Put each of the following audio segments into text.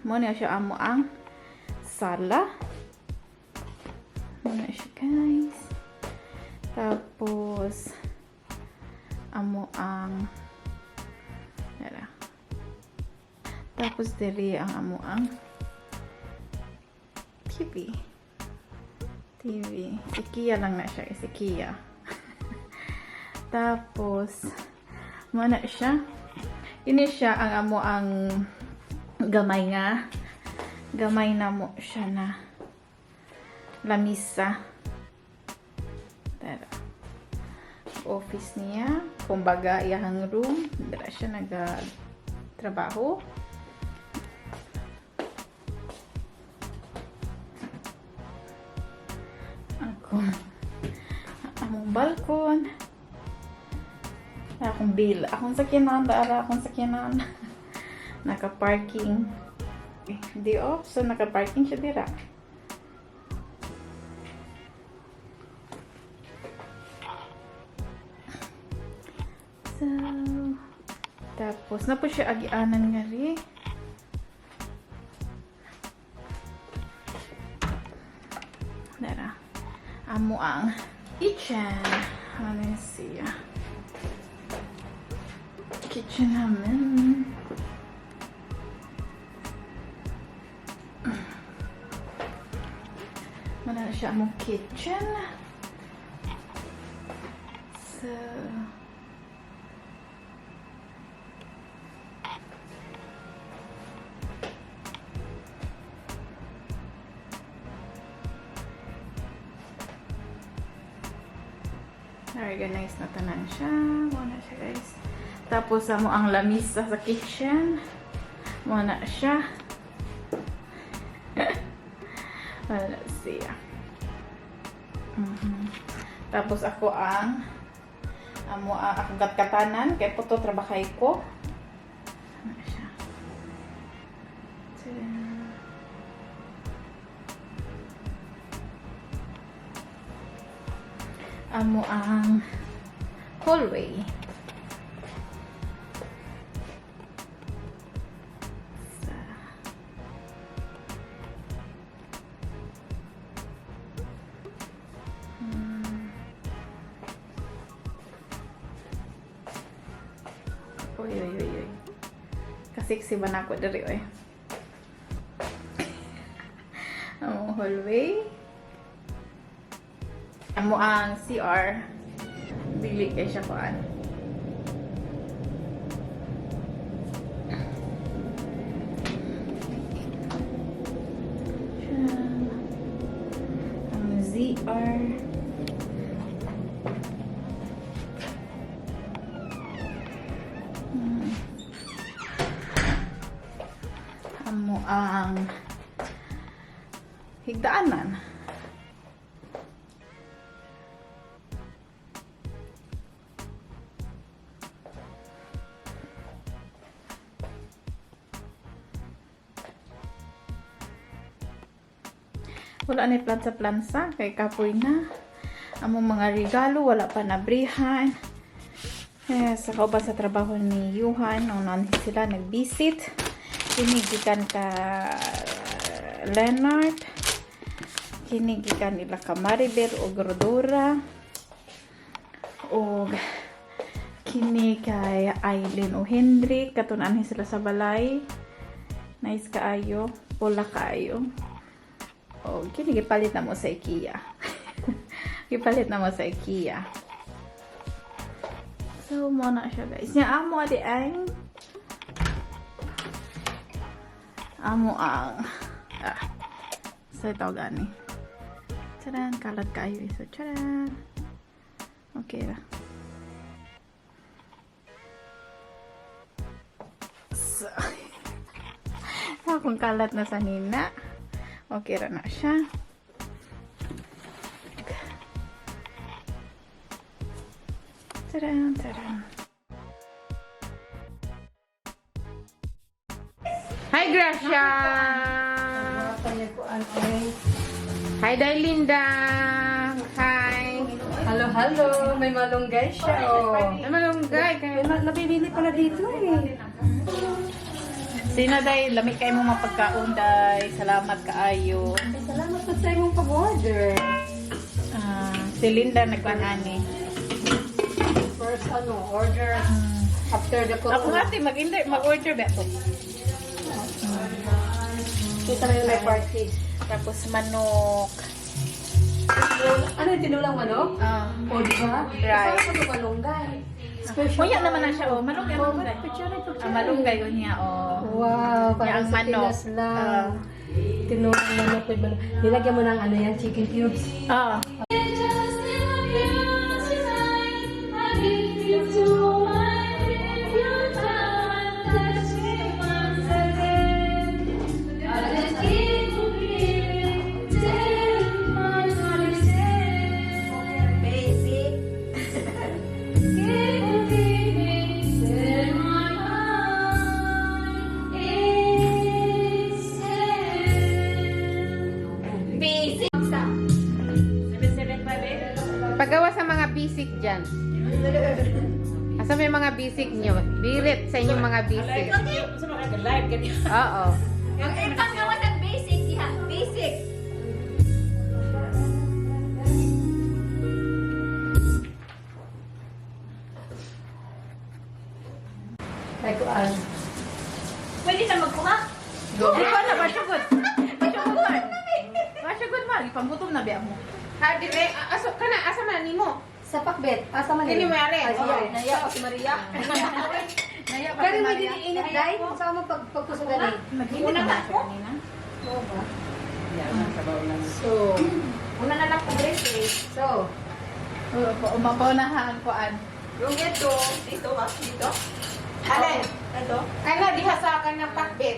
Mo na siya amo ang sala. Mo na siya, guys. Tapos amo ang Dara. Tapos diri ang amo ang TV. TV. IKEA lang na siya. Is IKEA. Tapos, mo na siya. Ini siya ang amo ang gamay nga. Gamay na mo siya na lamisa. Tara. Office niya. Kumbaga, iyahang room. Dara siya nag-trabaho. Ako. Among balkon. Akong bill. Akong sakyanan. Dara akong sakyanan. Naka-parking. Eh, di off. So, naka-parking siya dira. So, tapos, na po siya agianan nga ri. Dara. Amo ang kitchen. Ano siya? Kitchen namin. Wala na siya among kitchen. So, organize na tanan siya. Muna siya, guys. Tapos, amo ang lamisa sa kitchen. Muna siya. Wala siya. Tapos, ako ang amo ang akong katkatanan. Kaya po to trabakay ko. Ano siya. Tada. Amo ang hallway. Uy, uy, uy, uy. Kasiksi ba na ako diri, oy? Amo hallway. Amo ang CR. Dili kay siya kuan. Siya. Ang ZR. Amo ang higdaanan. Wala ni plansa-plansa kay kapoy na. Among mga regalo wala pa nabrihan. Eh, sa kauban sa trabaho ni Yuhan, nung nan sila nag-visit. Kini gikan ka Leonard. Kini gikan nila ka Maribel o Grodora. Og kini kay Aileen o Hendrik. Katun-an sila sa balay. Nice kaayo. Pula kaayo. O, kini gipalit na mo sa IKEA. Gipalit na mo sa IKEA. So, mo na siya, guys. Nya amo adi ang amo ang sa ito gani. Charan, kalat kaayo isa. Charan. Okay ra. So, akong kalat na sa nina. Okay ra na siya. Taran, taran. Hi, Gracia! Hi, Dailinda! Hi! Hello, hello. May malunggay siya, oh. Ay, malunggay. May nabibili pala dito eh. Sina, day, lami kay mo mapagkaon, day. Salamat kaayo. Ay, salamat po sa imong pag-order. Ah, si Linda nagkuan ani. First, ano, order after the Ako nga ate, mag-order ba to? Kita na yung may party. Tapos manok. Ano yung tinulang manok? Ah. O, di ba? Right. Saan ko malunggay? Special. Unya naman na siya, oh. Malunggay, Oh, malunggay. picture, picture. Ah, malunggay unya, oh. Wow, parang Yang sa manok. Pinas lang. Tinulang manok with manok. Nilagyan mo ng ano yan, chicken cubes. Ah. Just in you tonight, I give you to I give you time, touch me once again. I just keep on dreaming till my heart is dead. Basic. Keep on dreaming till my heart is dead. Basic. Pagawa sa mga basic dyan. Asa may mga basic nyo? Birit sa inyong mga basic. Oo. Ang ipagawa ng basic diha. Basic. Ay, kuan. Pwede na magkuha. Di pa na, masugod. Masugod man. Masugod man. Ipanggutom na biya mo. Ha, dire, aso ka na, asa man nimo? Sa pakbet, asa man Dili mo yari. Ay, siya. Naya pa si Maria. Naya pa Pero si may Maria. diniinit, day. Saan mo pagpusugan eh? Nag-init na siya kanina. Oo ba? So, Una na lang ko eh. so, Oo, umapaunahan ko an. Yung ito, dito ba? Dito? Alin? Ito? Kana diha sa akin ng pakbet.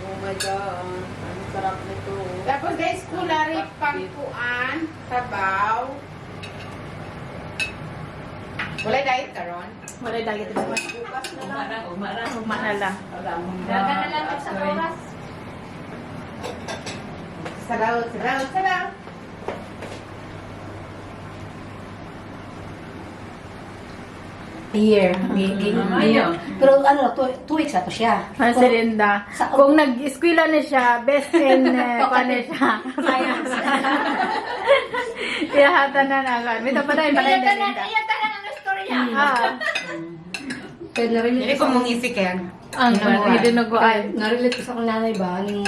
Oh my God. Ang sarap nito. Tapos guys, kulari pangkuan, sabaw. Wala diet karon. Wala dagit ito. Bukas na lang. Ugma na lang. Dagan na lang sa oras. Sabaw, sabaw, sabaw. Year. Year. Pero ano, 2 weeks na to siya. Ano si Linda? Kung nag-eskwela na siya, best in, paano siya? Science. Kaya hata na na. Mita pa tayo, pala Iya tanan, Linda. iya tanan ang istorya. Ah, Pero narelate Dili ko mong isik yan. ang dinuguan. Narelate ko sa akong nanay ba? Anong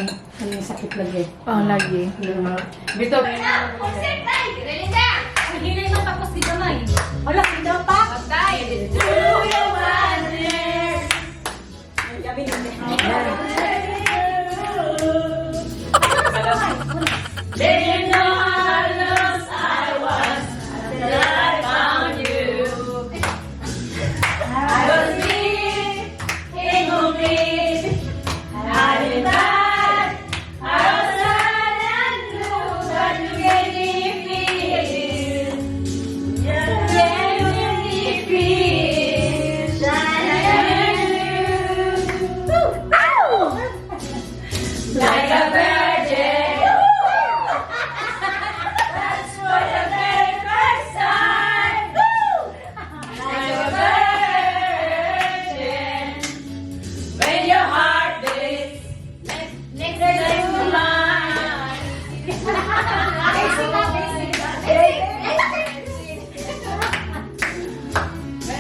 sakit lagi? Oh, lagi. Bito. Concert ay! Relinda! Hinay man tapos di gamay. Wala, hindi pa. Patay!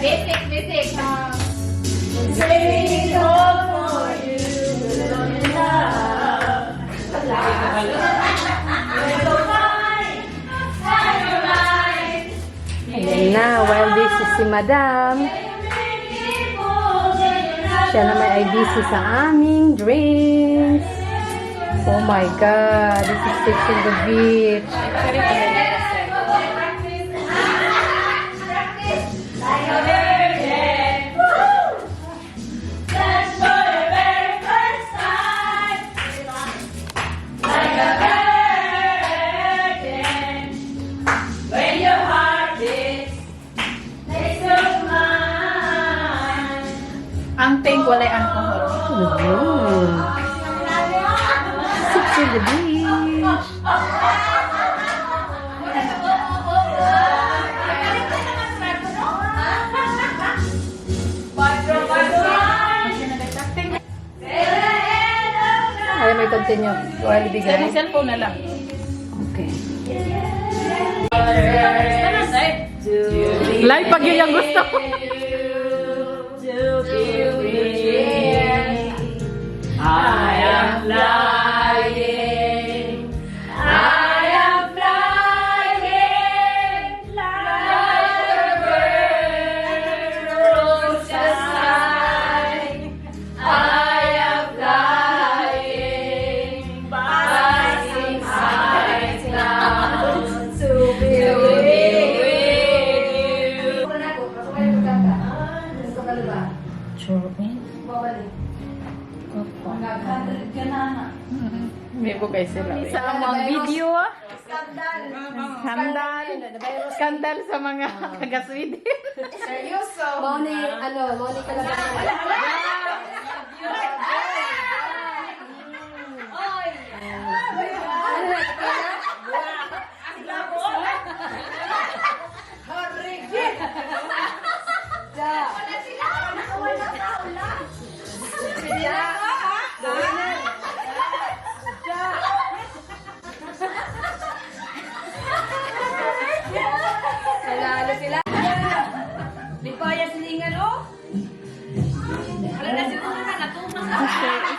Basic, basic. Ayan na, while busy si Madam, siya naman ay busy sa aming drinks. Oh my God, this is Six in the Beach. Ang tank, walay alcohol. Six in the Beach. Patro, patro. continue? While Sa bigay? cellphone na lang. Okay. Live pag yun yung gusto ko. I am flying. I am flying like a bird across the sky. I am flying, passing high clouds to be with you. May bukay sila. Sa among video. Skandal. Skandal. Skandal sa mga taga-Sweden. Seryoso. Mao ni, ano, mao ni kalabakan. Nanalo sila.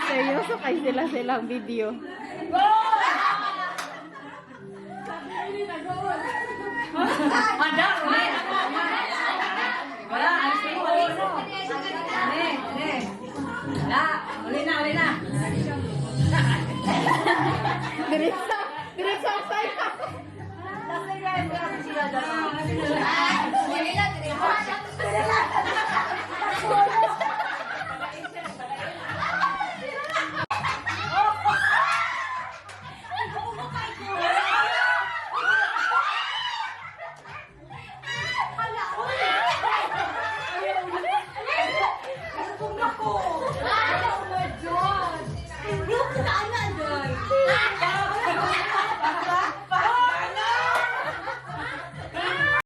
Seryoso kay sila silang video. Diretsa, diretsa ang saya.